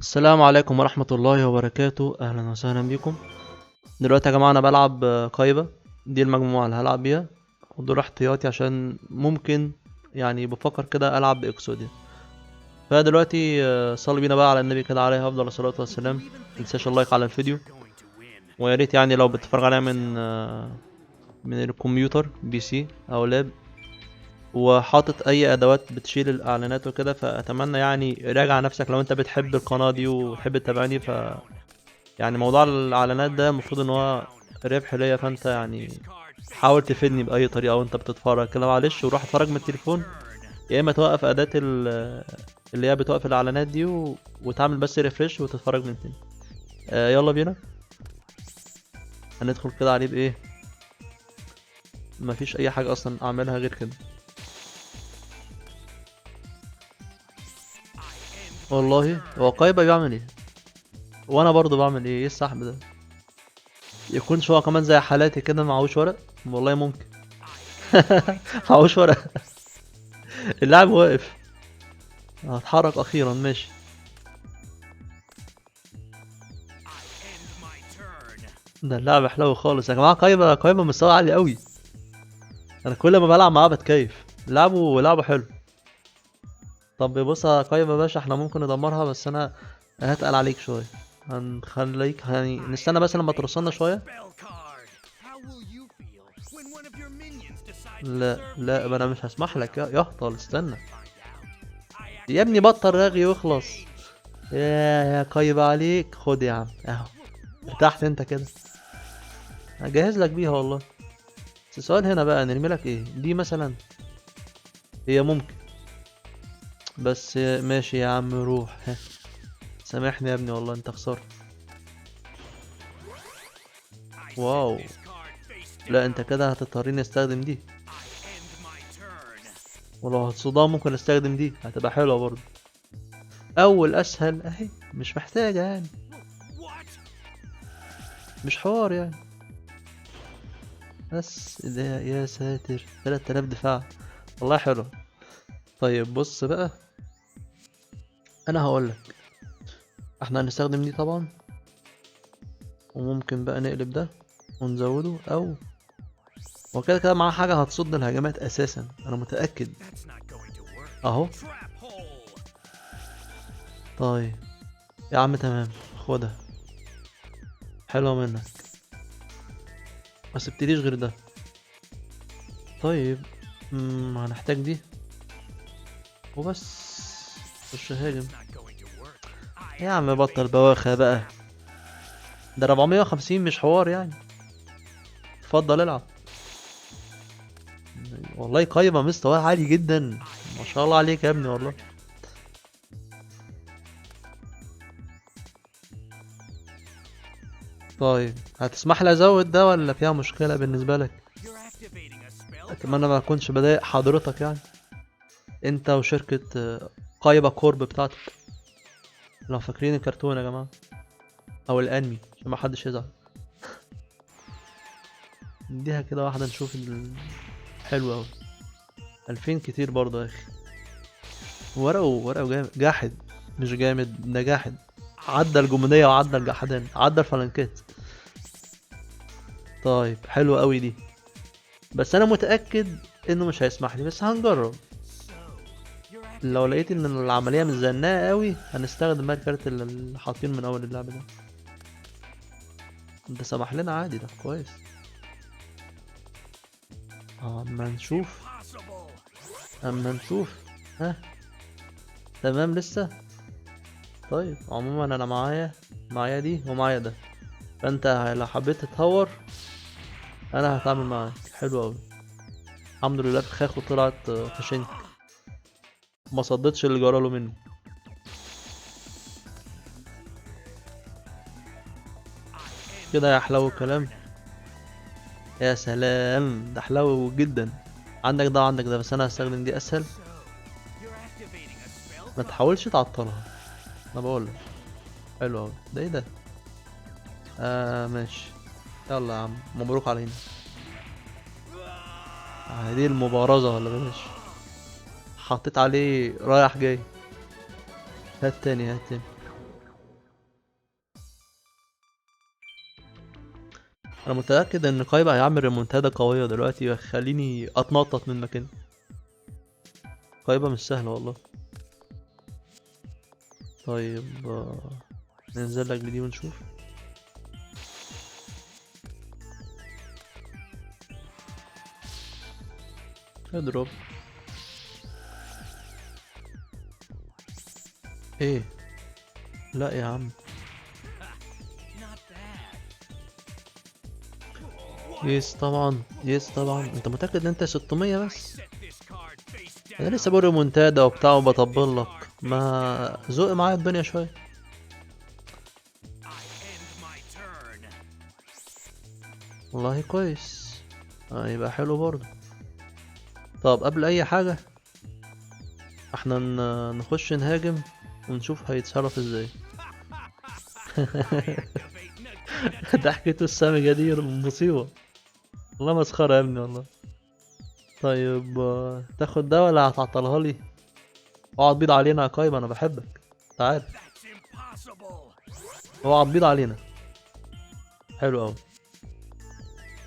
السلام عليكم ورحمة الله وبركاته. أهلا وسهلا بكم. دلوقتي يا جماعة أنا بلعب كايبا، دي المجموعة اللي هلعب بيها، ودول احتياطي عشان ممكن بفكر كده ألعب بإكسوديا. فدلوقتي صلي بينا بقى على النبي كده عليه أفضل الصلاة والسلام. متنساش اللايك على الفيديو، ويا ريت لو بتتفرج عليها من الكمبيوتر PC أو لاب وحاطط أي أدوات بتشيل الإعلانات وكده، فأتمنى راجع نفسك لو أنت بتحب القناة دي وتحب تتابعني. ف موضوع الإعلانات ده المفروض إن هو ربح ليا، فأنت حاول تفيدني بأي طريقة وأنت بتتفرج كده، معلش، وروح اتفرج من التليفون، يا إما توقف أداة اللي هي بتوقف الإعلانات دي وتعمل بس ريفرش وتتفرج من تاني. يلا بينا هندخل كده عليه بإيه؟ مفيش أي حاجة أصلا أعملها غير كده. والله هو كايبا بيعمل ايه وانا برضو بعمل ايه؟ ايه السحب ده؟ يكونش هو كمان زي حالاتي كده معهوش ورق؟ والله ممكن. معهوش ورق. اللاعب واقف. هتحرك اخيرا، ماشي. ده اللاعب حلو خالص يا جماعه. كايبا مستوى عالي قوي، انا كل ما بلعب معاه بتكيف. لعبه حلو. طب بص يا كايبا باشا، احنا ممكن ندمرها، بس انا هتقل عليك شويه، هنخليك نستنى بس لما ترصلنا شويه. لا لا، ما انا مش هسمح لك يا هطل، استنى يا ابني، بطل رغي واخلص. يا كايبا عليك، خد يا عم اهو، ارتحت انت كده، هجهز لك بيها والله. بس السؤال هنا بقى، نرمي لك ايه؟ دي مثلا هي ممكن، بس ماشي يا عم روح، ها. سامحني يا ابني والله انت خسرت. واو، لا انت كده هتضطريني استخدم دي، ولو هتصدها ممكن استخدم دي، هتبقى حلوة برضه. اول اسهل اهي، مش محتاجة مش حوار. بس ده يا ساتر، 3000 دفاع، والله حلو. طيب بص بقى، انا هقولك احنا هنستخدم دي طبعا، وممكن بقى نقلب ده ونزوده، او هو كده كده معاه حاجة هتصد الهجمات اساسا، انا متأكد اهو. طيب يا عم تمام، خدها، حلوة منك، ما سبتليش غير ده. طيب، هنحتاج دي وبس. خش هاجم يا عم، بطل بواخة بقى، ده 450 مش حوار. اتفضل العب. والله قايمة مستواها عالي جدا، ما شاء الله عليك يا ابني والله. طيب هتسمح لي ازود ده ولا فيها مشكلة بالنسبة لك؟ اتمنى ما اكونش بضايق حضرتك، انت وشركة كايبا كورب بتاعتك، لو فاكرين الكرتون يا جماعة او الانمي عشان ما حدش يزعل. نديها كده واحدة نشوف حلو اوي. 2000 كتير برضه يا اخي. ورقه جامد، جاحد مش جامد، ده جاحد، عدى الجمودية وعدى الجحدان، عدى الفلنكات. طيب حلو قوي دي، بس انا متأكد انه مش هيسمح لي، بس هنجرب. لو لقيت ان العملية مش زنقة قوي هنستخدم بقى الكارت اللي حاطينه من اول اللعبة ده. ده سمح لنا عادي، ده كويس. اما نشوف، اما نشوف. ها تمام لسه. طيب عموما انا معايا دي ومعايا ده، فانت لو حبيت تتهور انا هتعامل معاك. حلو قوي، الحمد لله فخاخه طلعت فشنك، ما صدتش اللي جراله منه. كده يا حلو الكلام، يا سلام، ده حلو جدا. عندك ده وعندك ده، بس انا هستخدم دي اسهل. ما تحاولش تعطلها، انا بقول لك. حلو قوي ده. ايه ده؟ ماشي، يلا يا عم، مبروك علينا. دي المبارزة ولا بلاش؟ حطيت عليه رايح جاي. هات تاني، هات تاني. انا متأكد ان كايبا هيعمل ريمونتادا قوية دلوقتي ويخليني اتنطط من مكاني. كايبا مش سهلة والله. طيب ننزل لك بدي ونشوف. اضرب. ايه؟ لا يا عم. yes طبعا، yes طبعا. انت متأكد ان انت 600 بس؟ انا لسه بقول ريمونتادا وبتاع وبطبل لك، ما زق معايا الدنيا شوية. والله كويس، يبقى حلو برضه. طب قبل اي حاجة احنا نخش نهاجم ونشوف هيتصرف ازاي. ضحكته السامجة دي مصيبة والله، مسخرة يا ابني والله. طيب تاخد ده ولا هتعطلها لي؟ اقعد بيض علينا يا كايبا، انا بحبك انت عارف. اقعد بيض علينا. حلو قوي.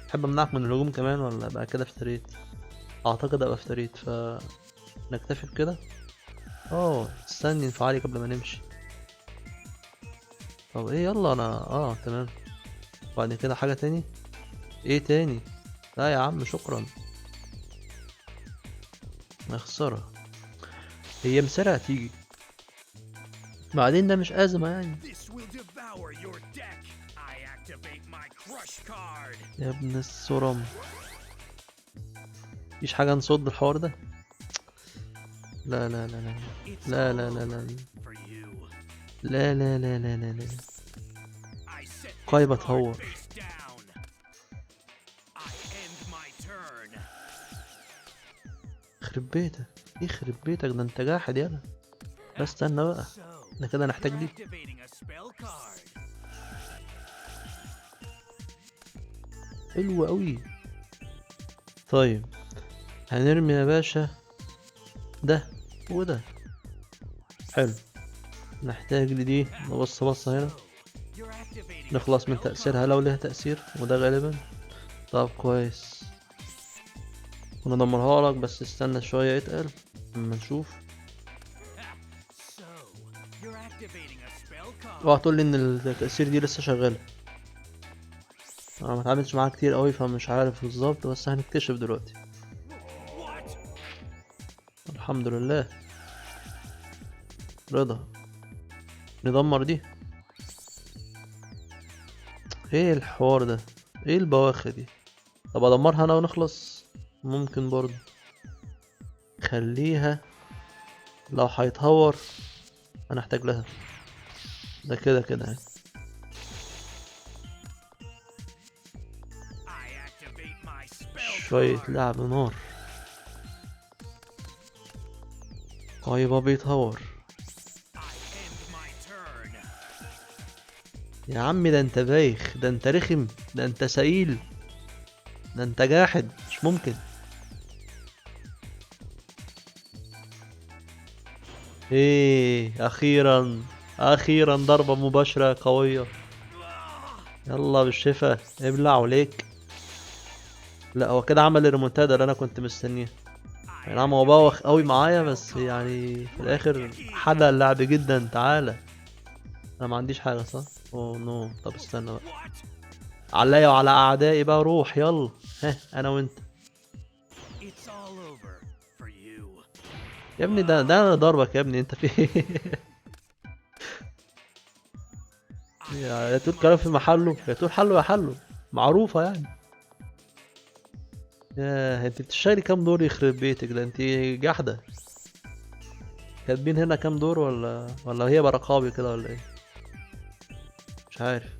تحب امنعك من الهجوم كمان ولا بقى كده افتريت؟ اعتقد ابقى افتريت، ف نكتفي بكده. استني انفعالي قبل ما نمشي. طب ايه، يلا انا تمام. بعد كده حاجة تاني؟ ايه تاني؟ لا يا عم شكرا. يا خسارة، هي مسرعة تيجي بعدين، ده مش أزمة يعني. يا ابن السرم، مفيش حاجة نصد الحوار ده. لا لا لا لا لا لا لا لا لا لا لا لا لا لا. كايبا تهور. يخرب بيتك، يخرب بيتك، ده انت جاحد يالا. لا استنى بقى، احنا كده نحتاج دي. حلو قوي. طيب هنرمي يا باشا ده وده. حلو، نحتاج لدي. نبص بصة هنا نخلص من تأثيرها لو ليها تأثير، وده غالبا. طب كويس، وندمرها لك، بس استنى شوية اتقل اما نشوف. اوعى تقول لي ان التأثير دي لسه شغالة، انا ما اتعاملتش معاها كتير قوي فمش عارف بالظبط، بس هنكتشف دلوقتي. الحمد لله. رضا ندمر دي. ايه الحوار ده؟ ايه البواخر دي؟ طب ادمرها انا ونخلص؟ ممكن برضه. خليها لو هيتهور هنحتاج لها، ده كده كده يعني. شوية لعب نار. كايبا بيتهور يا عمي، ده انت بايخ، ده انت رخم، ده انت سئيل، ده انت جاحد، مش ممكن. ايه اخيرا، اخيرا ضربة مباشرة قوية. يلا بالشفا، ابلع عليك. لا هو كده عمل الريمونتادا اللي انا كنت مستنيها. اي نعم هو بوخ قوي معايا، بس في الاخر حلق اللعب جدا. تعالى، انا ما عنديش حاجة صح؟ اوه نو. طب استنى بقى، عليا وعلى اعدائي بقى، روح يلا. ها انا وانت يا ابني، ده انا ضربك يا ابني، انت في ايه؟ يا تقول كلام في محله، يا تقول حله يا حله، معروفة يعني. ياه، انت بتشتري كام دور؟ يخرب بيتك، ده انت جحدة. كاتبين هنا كام دور ولا هي برقابي كده ولا ايه؟ مش عارف.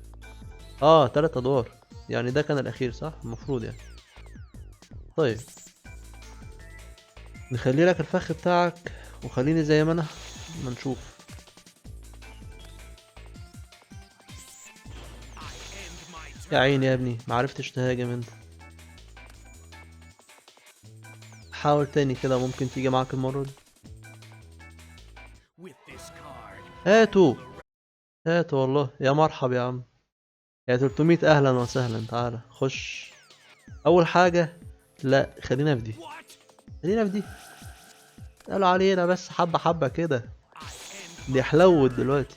3 ادوار يعني، ده كان الاخير صح؟ المفروض يعني. طيب نخلي لك الفخ بتاعك وخليني زي ما انا، ما نشوف. يا عيني يا ابني، ما عرفتش تهاجم انت. حاول تاني كده، ممكن تيجي معاك المرة دي. هاتوا هاتوا والله، يا مرحب يا عم. يا 300 اهلا وسهلا، تعالى خش. اول حاجة لا خلينا في دي، خلينا في دي، قالوا علينا بس حبة حبة كده، دي حلوت دلوقتي.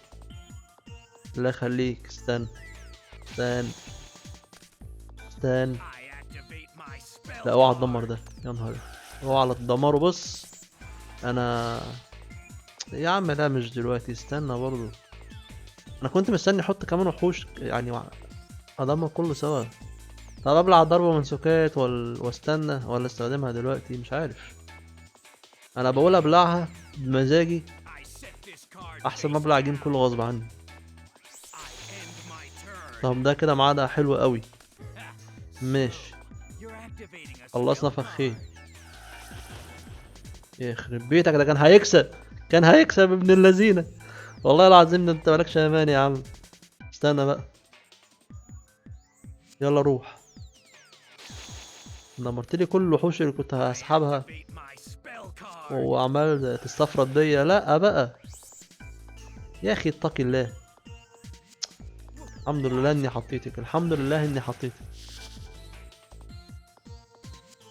لا خليك، استنى استنى استنى، لا اوعى تدمر ده، يا نهار اوعى تدمره. بص انا يا عم لا مش دلوقتي، استنى برضو، انا كنت مستني احط كمان وحوش يعني ادمر كله سوا. طب ابلع ضربة من سكات واستنى ولا استخدمها دلوقتي؟ مش عارف، انا بقول ابلعها بمزاجي احسن ما ابلع جيم كله غصب عني. طب ده كده معاه، ده حلو قوي. ماشي خلصنا فخين. يخرب بيتك، ده كان هيكسب، كان هيكسب ابن اللذينه والله العظيم. ده انت مالكش امان يا عم. استنى بقى، يلا روح. دمرت لي كل الوحوش اللي كنت هسحبها وعمال تستفرد بيا. لا بقى يا اخي اتقي الله. الحمد لله اني حطيتك، الحمد لله اني حطيتك.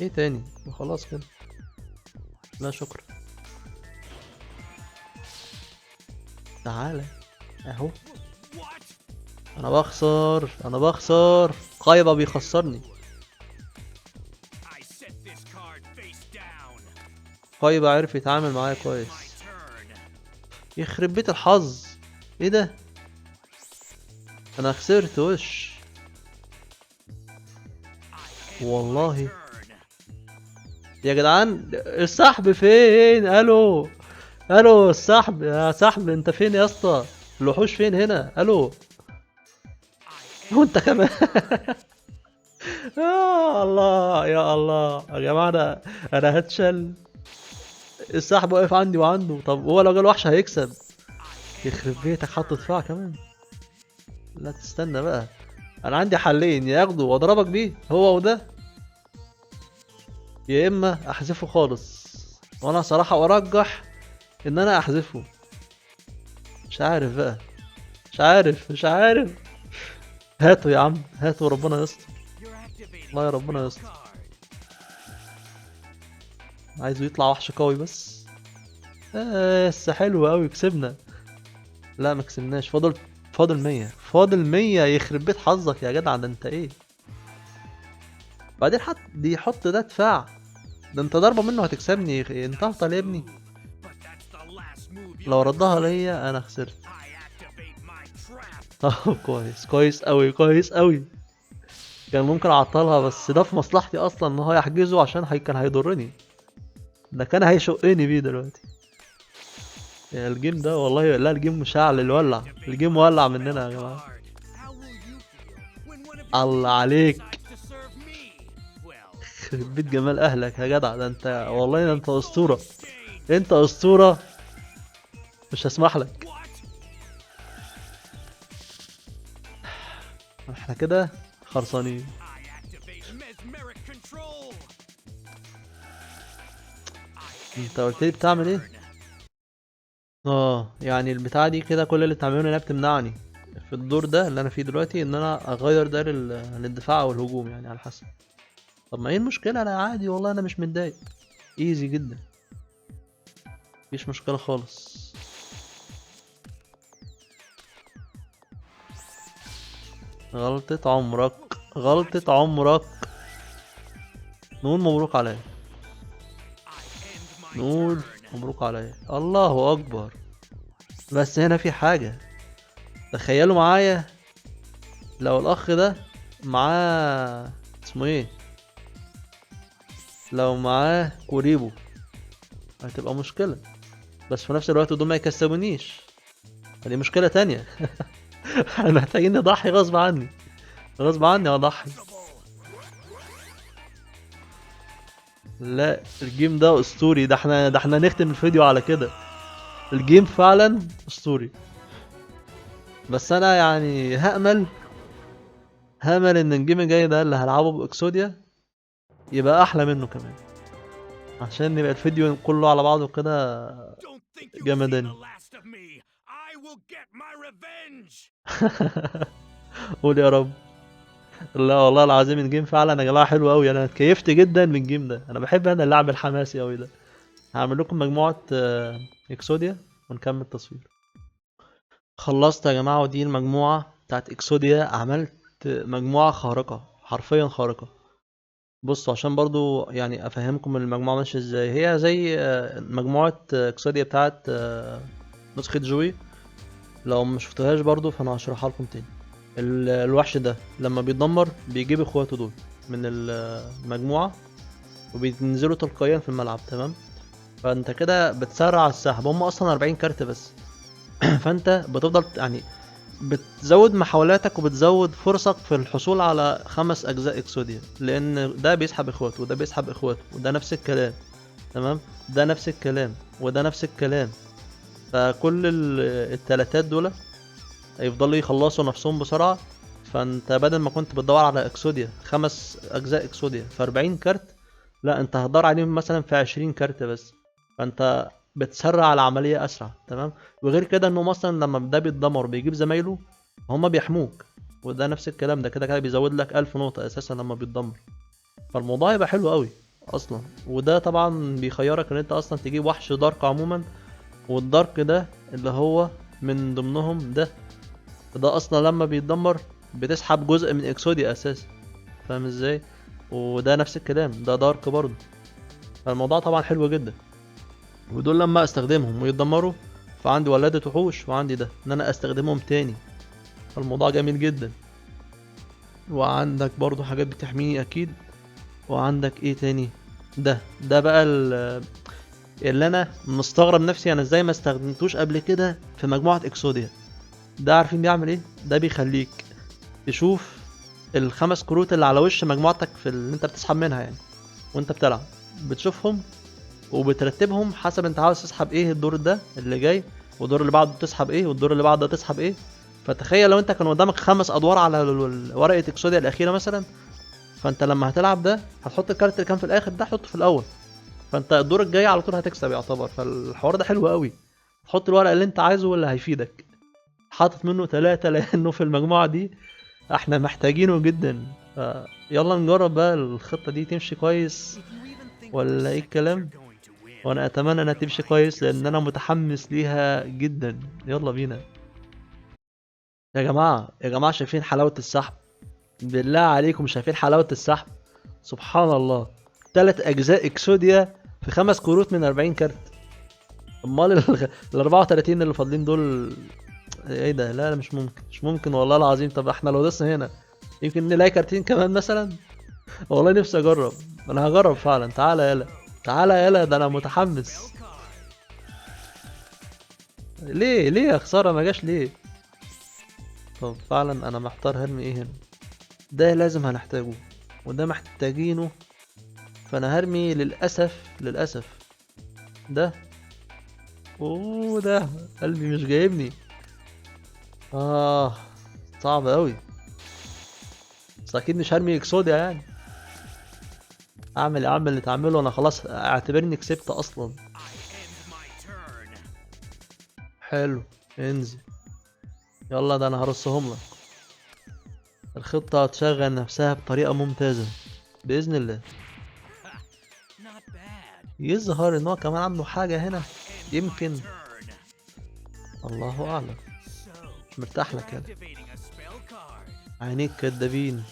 ايه تاني؟ خلاص كده، لا شكرا. تعالى اهو، انا بخسر، انا بخسر، قايبة بيخسرني، قايبة عرف يتعامل معايا كويس. يخرب بيت الحظ، ايه ده؟ انا خسرت وش والله يا جدعان. السحب فين؟ الو الو، السحب يا سحب، انت فين يا اسطى؟ الوحوش فين هنا؟ الو، وانت كمان. يا الله يا الله يا جماعه، انا هتشل. السحب واقف عندي وعنده. طب هو لو جاله وحش هيكسب. يخرب بيتك، حط دفاع كمان. لا تستنى بقى، انا عندي حلين، يا اخده واضربك بيه هو وده، يا اما احذفه خالص. وانا صراحة ارجح ان انا احذفه. مش عارف بقى، مش عارف، مش عارف. هاتوا يا عم، هاتوا، ربنا يستر. الله يا ربنا يستر. عايزه يطلع وحش قوي بس. بس حلو قوي، كسبنا. لا ما كسبناش، فاضل 100، فاضل 100. يخرب بيت حظك يا جدع، ده انت ايه؟ بعدين حط دي، حط ده دفاع، ده انت ضربة منه هتكسبني. انت اهطل يا ابني، لو ردها ليا انا خسرت. طب كويس، كويس قوي، كويس قوي. كان ممكن اعطلها، بس ده في مصلحتي اصلا ان هو يحجزه، عشان كان هيضرني، ده كان هيشقني بيه دلوقتي. يا ال game ده والله، لا ال game مشعل، ولع ال game، ولع مننا يا جماعه. الله عليك، يخرب بيت جمال اهلك يا جدع، ده انت والله، ده انت اسطوره، انت اسطوره، مش هسمح لك. احنا كده خرصانين. انت قلت لي بتعمل ايه؟ يعني البتاعة دي كده كل اللي بتعمله انها بتمنعني في الدور ده اللي انا فيه دلوقتي، ان انا اغير ده للدفاع او الهجوم، يعني على حسب. طب ما ايه المشكلة؟ انا عادي والله، انا مش متضايق، ايزي جدا، مفيش مشكلة خالص. غلطة عمرك، غلطة عمرك. نقول مبروك عليا، نقول مبروك عليا. الله اكبر. بس هنا في حاجة، تخيلوا معايا لو الاخ ده معاه اسمه ايه، لو معاه كوريبو هتبقى مشكلة، بس في نفس الوقت دول ما يكسبونيش، دي مشكلة تانية. احنا محتاجين نضحي غصب عني، غصب عني اضحي. لا ال game ده اسطوري، ده احنا نختم الفيديو على كده. ال game فعلا اسطوري، بس انا هأمل ان ال game الجاي ده اللي هلعبه باكسوديا يبقى احلى منه كمان، عشان يبقى الفيديو كله على بعضه كده جمدان. قول يا رب. لا والله العظيم ال game فعلا يا جماعة حلو قوي، انا اتكيفت جدا من ال game ده، انا بحب انا اللعب الحماسي قوي ده. هعمل لكم مجموعة اكسوديا ونكمل تصوير. خلصت يا جماعة، ودي المجموعة بتاعت اكسوديا. عملت مجموعة خارقة، حرفيا خارقة. بصوا عشان برضو افهمكم المجموعة ماشية ازاي. هي زي مجموعة اكسوديا بتاعت نسخه جوي، لو ما شفتوهاش برضو فانا هشرحها لكم تاني. الوحش ده لما بيتدمر بيجيب اخواته دول من المجموعة وبينزلوا تلقائيا في الملعب، تمام؟ فانت كده بتسرع السحب، هم اصلا 40 كارت بس. فانت بتفضل بتزود محاولاتك وبتزود فرصك في الحصول على 5 اجزاء اكسوديا، لان ده بيسحب اخواته وده بيسحب اخواته وده نفس الكلام، تمام؟ ده نفس الكلام وده نفس الكلام. فكل التلاتات دول هيفضلوا يخلصوا نفسهم بسرعة. فانت بدل ما كنت بتدور على اكسوديا 5 اجزاء اكسوديا في 40 كارت، لا انت هتدور عليهم مثلا في 20 كارت بس، فانت بتسرع العملية اسرع، تمام؟ وغير كده انه مثلا لما ده بيتدمر بيجيب زمايله هما بيحموك، وده نفس الكلام، ده كده كده بيزود لك 1000 نقطة اساسا لما بيتدمر. فالموضوع يبقى حلو قوي اصلا. وده طبعا بيخيرك ان انت اصلا تجيب وحش دارك عموما، والدارك ده اللي هو من ضمنهم ده اصلا لما بيتدمر بتسحب جزء من اكسوديا اساسا، فاهم ازاي؟ وده نفس الكلام، ده دارك برضه. فالموضوع طبعا حلو جدا. ودول لما استخدمهم ويتدمروا فعندي ولادة وحوش وعندي ده ان انا استخدمهم تاني، فالموضوع جميل جدا. وعندك برضو حاجات بتحميني اكيد. وعندك ايه تاني؟ ده بقى اللي انا مستغرب نفسي انا ازاي ما استخدمتوش قبل كده في مجموعة اكسوديا. ده عارفين بيعمل ايه؟ ده بيخليك تشوف ال5 كروت اللي على وش مجموعتك في اللي انت بتسحب منها وانت بتلعب، بتشوفهم وبترتبهم حسب انت عاوز تسحب ايه الدور ده اللي جاي، والدور اللي بعده تسحب ايه، والدور اللي بعده تسحب ايه. فتخيل لو انت كان قدامك 5 ادوار على ورقة اكسوديا الاخيرة مثلا، فانت لما هتلعب ده هتحط الكارت اللي كان في الاخر ده حطه في الاول، فانت الدور الجاي على طول هتكسب يعتبر. فالحوار ده حلو قوي، تحط الورقة اللي انت عايزه واللي هيفيدك. حاطط منه 3 لانه في المجموعة دي احنا محتاجينه جدا. يلا نجرب بقى الخطة دي تمشي كويس ولا ايه الكلام. وانا اتمنى انها تمشي كويس لان انا متحمس ليها جدا. يلا بينا يا جماعة. يا جماعة شايفين حلاوة السحب؟ بالله عليكم شايفين حلاوة السحب؟ سبحان الله، 3 اجزاء اكسوديا في 5 كروت من 40 كارت. امال ال 34 اللي فاضلين دول ايه ده؟ لا لا مش ممكن، مش ممكن والله العظيم. طب احنا لو دوسنا هنا يمكن نلاقي كارتين كمان مثلا. والله نفسي اجرب، انا هجرب فعلا. تعالى يلا، تعالى يلا، ده انا متحمس. ليه ليه يا خسارة ما جاش ليه؟ طب فعلا انا محتار هرمي ايه هنا. ده لازم هنحتاجه وده محتاجينه، فانا هرمي للاسف، للاسف ده. اوه ده قلبي مش جايبني. صعب قوي. بس اكيد مش هرمي اكسوديا. اعمل اللي تعمله، انا خلاص اعتبرني كسبت اصلا. حلو انزل يلا، ده انا هرصهم لك. الخطة هتشغل نفسها بطريقة ممتازة بإذن الله. يظهر ان هو كمان عنده حاجة هنا يمكن، الله اعلم. مش مرتاح لك يلا، عينيك كدابين.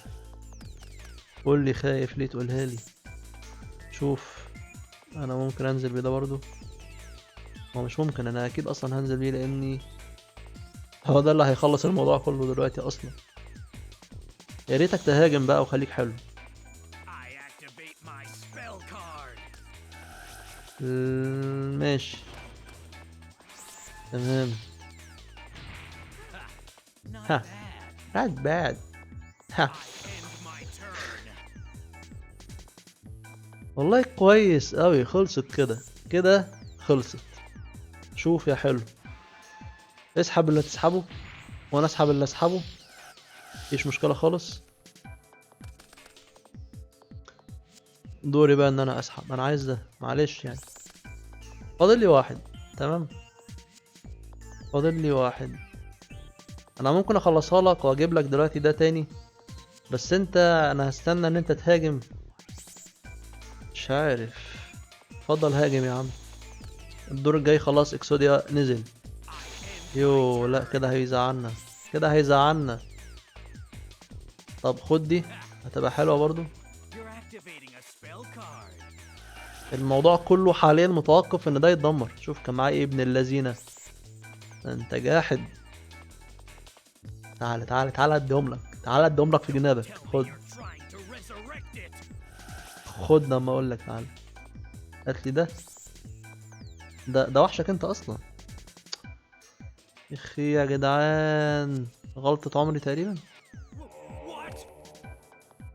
قول لي خايف ليه تقولها لي. شوف انا ممكن انزل بيه ده برضو، هو مش ممكن، انا اكيد اصلا هنزل بيه لاني هو ده اللي هيخلص الموضوع كله دلوقتي اصلا. يا ريتك تهاجم بقى وخليك حلو. ماشي تمام. ها not bad. ها والله كويس قوي. خلصت كده كده، خلصت. شوف يا حلو، اسحب اللي تسحبه وانا اسحب اللي اسحبه، مفيش مشكلة خالص. دوري بقى ان انا اسحب، انا عايز ده معلش فاضل لي واحد. تمام فاضل لي واحد. انا ممكن اخلصها لك واجيب لك دلوقتي ده تاني، بس انت انا هستنى ان انت تهاجم. مش عارف. اتفضل هاجم يا عم. الدور الجاي خلاص اكسوديا نزل. يو لا كده هيزعلنا، كده هيزعلنا. طب خد دي هتبقى حلوة برضو. الموضوع كله حاليا متوقف ان ده يتدمر. شوف كان معاه ايه ابن اللذينة. انت جاحد. تعالى تعالى تعالى اديهم لك، تعالى اديهم لك في جنابك. خد خد لما اقول لك تعالى. هات لي ده. ده وحشك انت اصلا. اخي يا جدعان، غلطة عمري تقريبا.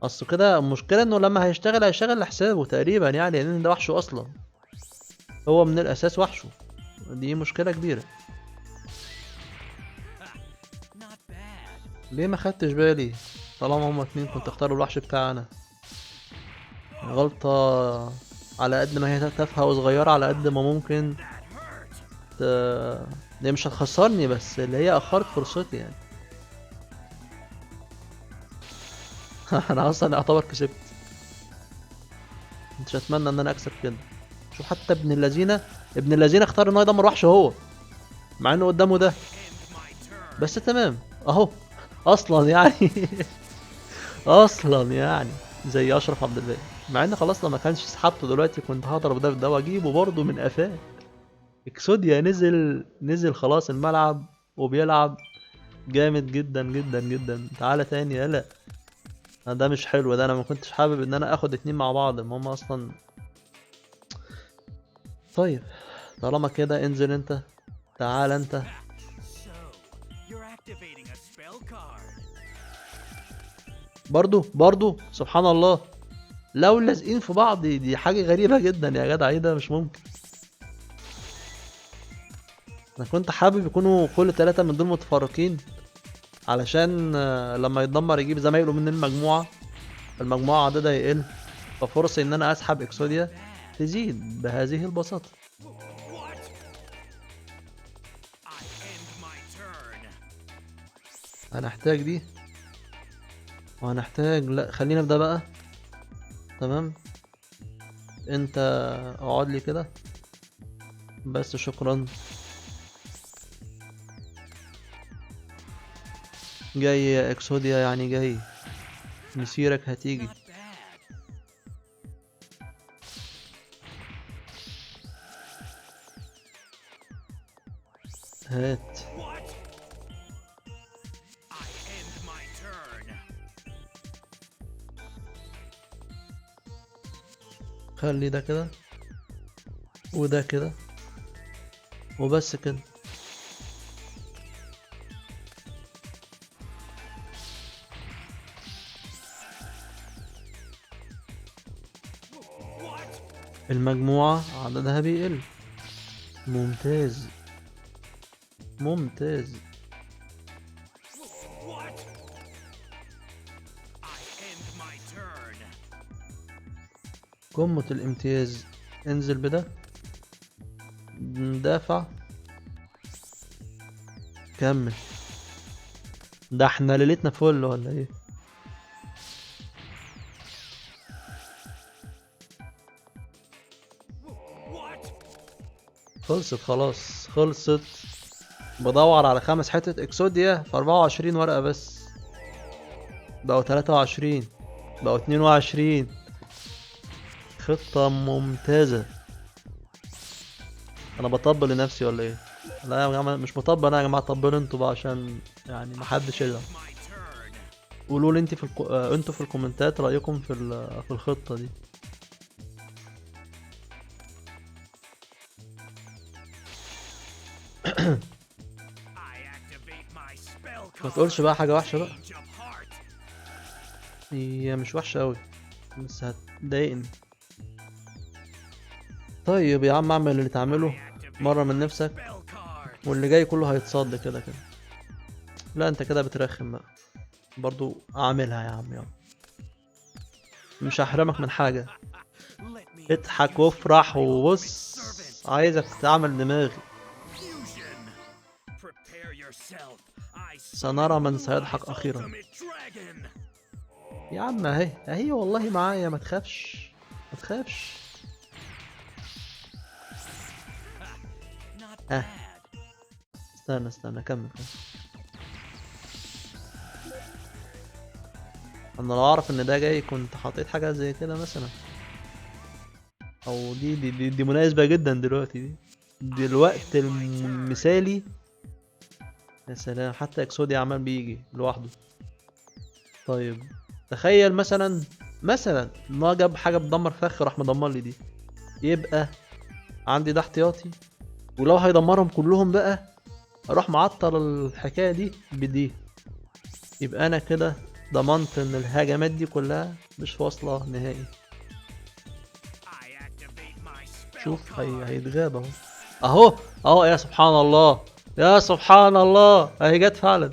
اصل كده المشكلة انه لما هيشتغل هيشتغل لحسابه تقريبا يعني، لان ده وحشه اصلا، هو من الاساس وحشه. دي مشكلة كبيرة. ليه ما خدتش بالي؟ طالما هما اتنين كنت اختار الوحش بتاعنا. غلطة على قد ما هي تافهة وصغيرة، على قد ما ممكن هي مش هتخسرني، بس اللي هي اخرت فرصتي يعني. انا اصلا اعتبر كسبت، مش اتمنى ان انا اكسب كده. شوف حتى ابن اللذينه، ابن اللذينه اختار ان هو يدمر وحش هو، مع انه قدامه ده، بس تمام اهو اصلا يعني. اصلا يعني زي اشرف عبد الباقي، مع ان خلاص لو ما كانش سحبته دلوقتي كنت هضرب ده في ده واجيبه برضه من قفاه. اكسوديا نزل خلاص الملعب وبيلعب جامد جدا جدا جدا. تعالى تاني يلا. ده مش حلو ده، انا ما كنتش حابب ان انا اخد اتنين مع بعض، ما هم اصلا. طيب طالما كده انزل انت، تعال انت. برضو سبحان الله، لو لازقين في بعض دي حاجة غريبة جدا يا جدع. ايه ده؟ مش ممكن. انا كنت حابب يكونوا كل 3 من دول متفرقين، علشان لما يتدمر يجيب زمايله من المجموعة، المجموعة عددها يقل، ففرصة ان انا اسحب اكسوديا تزيد بهذه البساطة. هنحتاج دي وهنحتاج، لا خلينا في ده بقى. تمام، انت اقعد لي كده بس، شكرا. جاي يا اكسوديا يعني، جاي مسيرك هتيجي. هات. خلي ده كده وده كده وبس كده. المجموعة عددها بيقل. ممتاز ممتاز. قمة الامتياز. انزل بده، ندافع، كمل. ده احنا ليلتنا فل ولا ايه؟ خلصت خلاص، خلصت. بدور على 5 حتة اكسوديا في 24 ورقة بس، بقوا 23، بقوا 22. خطة ممتازة. انا بطبل لنفسي ولا ايه؟ لا يا جماعة مش بطبل انا يا جماعة، طبلوا انتوا بقى عشان يعني محدش يزعل. قولوا لي انتوا في الكومنتات رأيكم في الخطة دي. ما تقولش بقى حاجة وحشة بقى، هي مش وحشة أوي بس هتضايقني. طيب يا عم اعمل اللي تعمله مرة من نفسك، واللي جاي كله هيتصد كده كده. لا انت كده بترخم بقى، برضو اعملها يا عم، يلا مش هحرمك من حاجة. اضحك وافرح وبص، عايزك تعمل دماغي. سنرى من سيضحك اخيرا. يا عم اهي اهي والله معايا، ما تخافش ما تخافش. ها استنى استنى كمل. انا لو اعرف ان ده جاي كنت حطيت حاجة زي كده مثلا، او دي دي دي, دي مناسبة جدا دلوقتي، دي الوقت المثالي. يا سلام، حتى اكسوديا عمال بيجي لوحده. طيب تخيل مثلا ان هو جاب حاجة بتدمر فخ راح مدمر لي دي، يبقى عندي ده احتياطي، ولو هيدمرهم كلهم بقى اروح معطل الحكاية دي بدي، يبقى انا كده ضمنت ان الهجمات دي كلها مش واصله نهائي. شوف هيتغاب اهو اهو اهو. يا سبحان الله يا سبحان الله، اهي جت فعلا.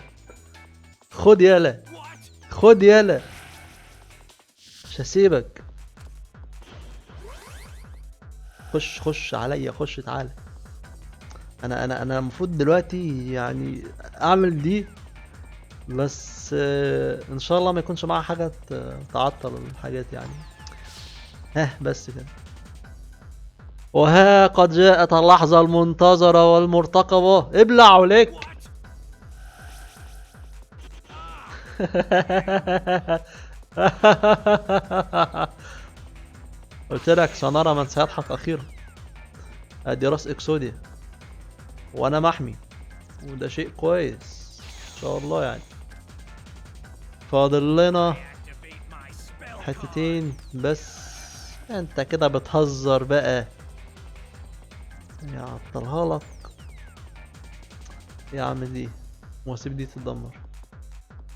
خد يالا خد يالا، مش هسيبك. خش خش عليا، خش تعالى. انا انا انا المفروض دلوقتي يعني اعمل دي، بس ان شاء الله ما يكونش معاها حاجة تعطل الحاجات يعني. ها بس كده. وها قد جاءت اللحظة المنتظره والمرتقبه. ابلع عليك. قلت لك سنرى من سيضحك اخيرا. ادي راس اكسوديا وانا محمي، وده شيء كويس ان شاء الله. يعني فاضل لنا حتتين بس. انت كده بتهزر بقى، يا عطلها لك يا عم دي، واسيب دي تتدمر.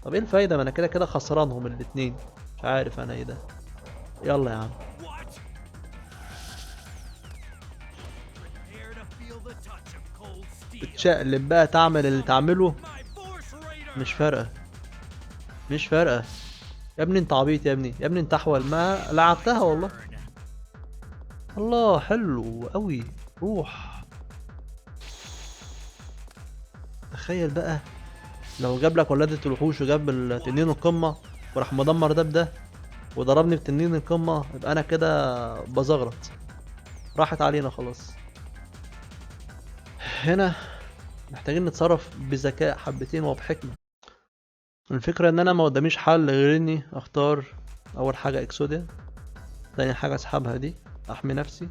طب ايه الفايدة؟ ما انا كده كده خسرانهم الاتنين، مش عارف انا ايه ده. يلا يا عم. تتشقلب بقى، تعمل اللي تعمله، مش فارقة مش فارقة. يا ابني انت عبيط يا ابني، يا ابني انت احول. ما لعبتها والله. الله حلو قوي. روح تخيل بقى لو جاب لك ولادة الوحوش وجاب التنين القمة وراح مدمر ده بده وضربني بتنين القمة، يبقى انا كده بزغرط، راحت علينا خلاص. هنا محتاجين نتصرف بذكاء حبتين وبحكمة. الفكرة ان انا ما قداميش حل غير اني اختار اول حاجة اكسوديا، تاني حاجة اسحبها دي احمي نفسي،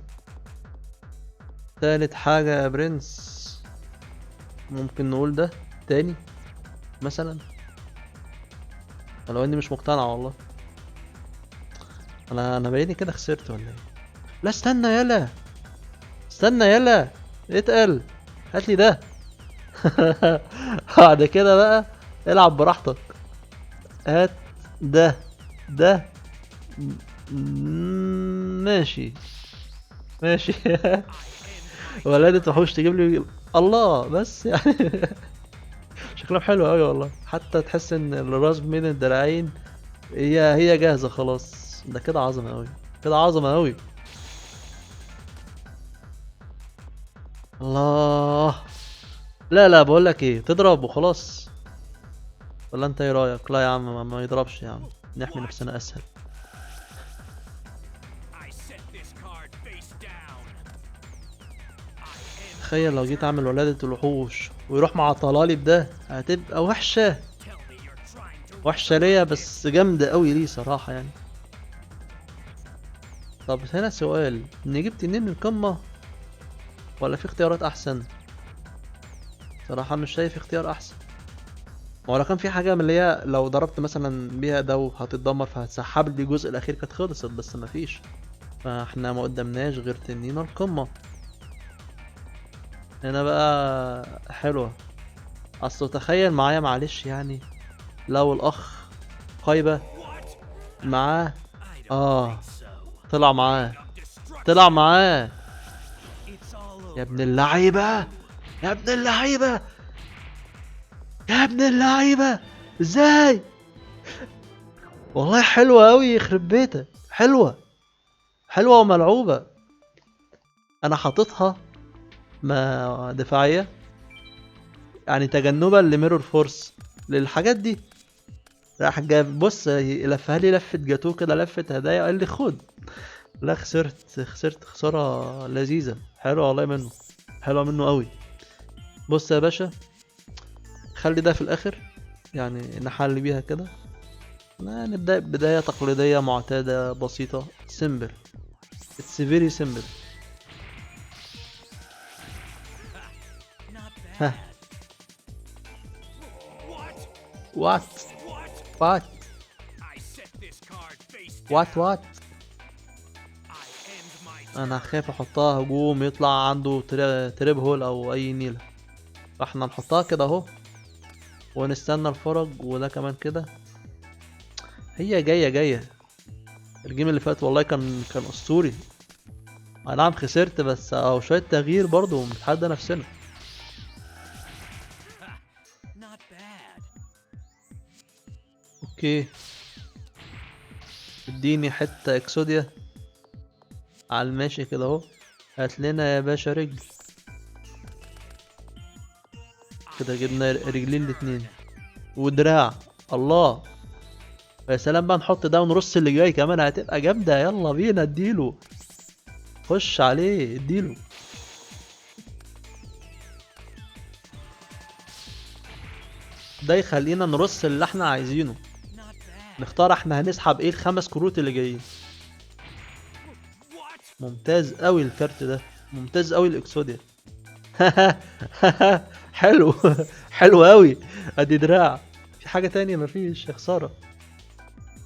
تالت حاجة يا برنس ممكن نقول ده تاني مثلا، لو اني مش مقتنع والله. انا بايني كده خسرت ولا ايه؟ لا استنى يلا استنى يلا اتقل، هاتلي ده. بعد كده بقى العب براحتك، هات ده ده ماشي ماشي. ولادة وحوش تجيب لي الله بس يعني. شكلهم حلو قوي والله، حتى تحس ان الراس بين الدراعين هي جاهزة خلاص. ده كده عظمة قوي، كده عظمة قوي. الله. لا لا بقول لك ايه، تضرب وخلاص ولا انت ايه رايك؟ لا يا عم ما يضربش يا عم، نحمي نفسنا اسهل. تخيل لو جيت اعمل ولادة الوحوش ويروح مع طلالي بده، هتبقى وحشة وحشة ليا بس جامدة قوي ليه صراحة يعني. طب هنا سؤال، نجيب تنين من القمة ولا في اختيارات احسن؟ صراحة مش شايف اختيار احسن. ما هو لو كان في حاجة من اللي هي لو ضربت مثلا بيها ده هتتدمر فهتسحب لي الجزء الاخير كانت خلصت، بس مفيش، فاحنا ما قدامناش غير تنين القمة. هنا بقى حلوة، اصل تخيل معايا معلش يعني لو الاخ قايبة معاه، طلع معاه، طلع معاه. يا ابن اللعيبة يا ابن اللعيبة يا ابن اللعيبة، ازاي؟ والله حلوة اوي، يخرب بيتك، حلوة حلوة وملعوبة. انا حاططها ما دفاعية يعني تجنبا ل Mirror Force، للحاجات دي. راح جاب بص لفها لي لفه جاتوه كده، لفه هدايا، قال لي خد. لا خسرت، خسرت خسارة لذيذة، حلوة والله منه، حلوة منه قوي. بص يا باشا خلي ده في الاخر يعني نحل بيها كده. نبدا بداية تقليدية معتادة بسيطة، simple، it's very simple. ها what what what what. انا خايف احطها هجوم يطلع عنده trap hole او اي نيله، فاحنا نحطها كده اهو ونستنى الفرج. وده كمان كده هي جاية جاية. ال game اللي فات والله كان اسطوري، اي نعم خسرت بس اهو شوية تغيير برضو ونتحدى نفسنا. okay اديني حتة اكسوديا على الماشي كده اهو. هات لنا يا باشا رجل كده، جبنا رجلين الاتنين ودراع. الله يا سلام بقى، نحط ده ونرص اللي جاي كمان، هتبقى جامدة. يلا بينا اديله، خش عليه اديله. ده يخلينا نرص اللي احنا عايزينه، نختار احنا هنسحب ايه الخمس كروت اللي جايين. ممتاز قوي الكارت ده، ممتاز قوي الاكسوديا. حلو حلو قوي. ادي دراع. في حاجة تانية؟ مفيش، يا خسارة.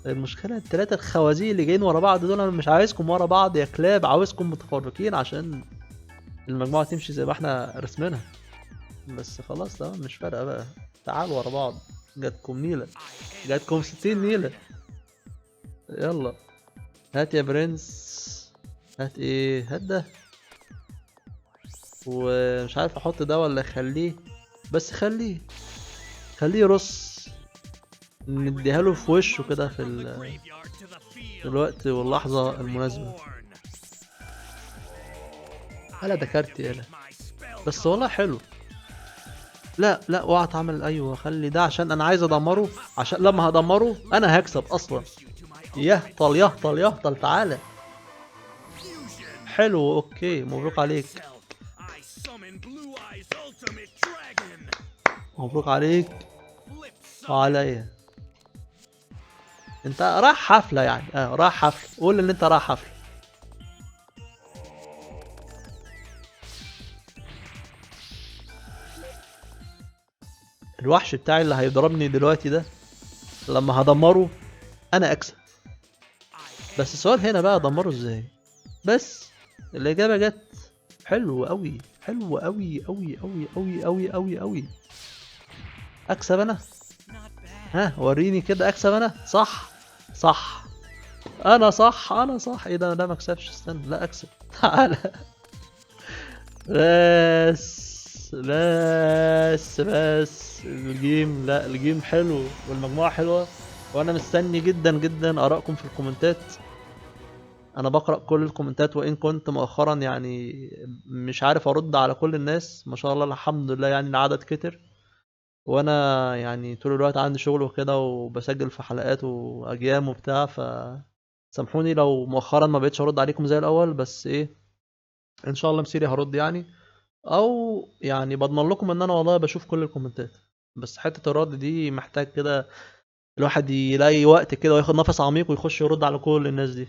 المشكلة التلاتة الخوازيق اللي جايين ورا بعض دول، انا مش عايزكم ورا بعض يا كلاب، عاوزكم متفرقين عشان المجموعة تمشي زي ما احنا رسمينها. بس خلاص تمام، مش فارقة بقى، تعالوا ورا بعض. جاتكم نيلة، جاتكم 60 نيلة. يلا هات يا برنس، هات ايه؟ هات ده. ومش عارف احط ده ولا اخليه، بس خليه، خليه يرص، نديها له في وشه كده في الوقت واللحظة المناسبة. هلا ده كارت يالا، بس والله حلو. لا لا اوعى تعمل، ايوه خلي ده عشان انا عايز ادمره، عشان لما هدمره انا هكسب اصلا. يهطل يهطل يهطل، تعالى. حلو okay مبروك عليك، مبروك عليك وعليا. انت رايح حفلة يعني، رايح حفلة، قول ان انت رايح حفلة. الوحش بتاعي اللي هيضربني دلوقتي ده لما هدمره انا اكسب، بس السؤال هنا بقى ادمره ازاي؟ بس الاجابة جت. حلو قوي، حلو قوي قوي قوي قوي قوي قوي قوي. اكسب انا؟ ها وريني كده، اكسب انا؟ صح صح، انا صح، انا صح. ايه ده؟ لا ما اكسبش، استنى، لا اكسب. تعالى بس بس بس. ال game، لا ال game حلو والمجموعة حلوة، وانا مستني جدا جدا ارائكم في الكومنتات. انا بقرأ كل الكومنتات، وان كنت مؤخرا يعني مش عارف ارد على كل الناس، ما شاء الله الحمد لله يعني العدد كتر، وانا يعني طول الوقت عندي شغل وكده وبسجل في حلقات واجيام وبتاع، ف سامحوني لو مؤخرا ما بقتش ارد عليكم زي الاول، بس ايه ان شاء الله مسيري هرد يعني، او يعني بضمن لكم ان انا والله بشوف كل الكومنتات، بس حتة الرد دي محتاج كده الواحد يلاقي وقت كده وياخد نفس عميق ويخش يرد على كل الناس دي،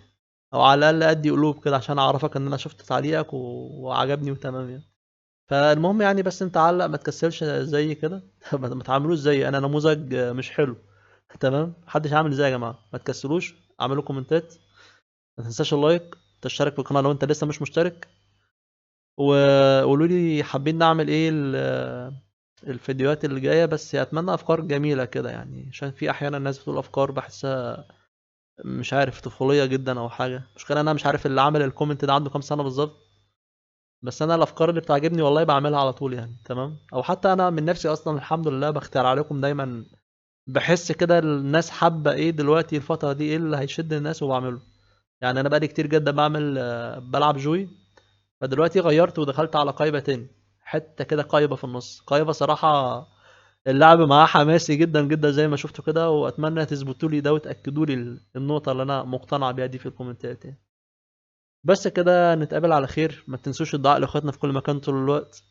او على الاقل ادي قلوب كده عشان اعرفك ان انا شفت تعليقك وعجبني وتمام يعني. فالمهم يعني بس انت علق، ما تكسلش زي كده، ما تعملوش زي انا، نموذج مش حلو تمام، محدش عامل زي يا جماعة، ما تكسلوش، اعملوا كومنتات، ما تنساش ال like، تشترك في القناة لو انت لسه مش مشترك، وقولوا لي حابين نعمل ايه الفيديوهات اللي جاية، بس اتمنى افكار جميلة كده يعني، عشان في احيانا الناس بتقول افكار بحسها مش عارف طفوليه جدا او حاجة. المشكلة انا مش عارف اللي عمل ال comment ده عنده كام سنة بالظبط، بس انا الافكار اللي بتعجبني والله بعملها على طول يعني تمام، او حتى انا من نفسي اصلا الحمد لله بختار عليكم دايما، بحس كده الناس حابة ايه دلوقتي الفترة دي، ايه اللي هيشد الناس وبعمله يعني. انا بقالي كتير جدا بلعب جوي، فدلوقتي غيرت ودخلت على قايبه تاني، حتة كده قايبه في النص، قايبه صراحة اللعب معاه حماسي جدا جدا زي ما شفتوا كده، واتمنى تثبتوا لي ده وتاكدوا لي النقطة اللي انا مقتنع بيها دي في الكومنتات يعني. بس كده نتقابل على خير، ما تنسوش الدعاء لاخواتنا في كل مكان طول الوقت،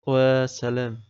وسلام.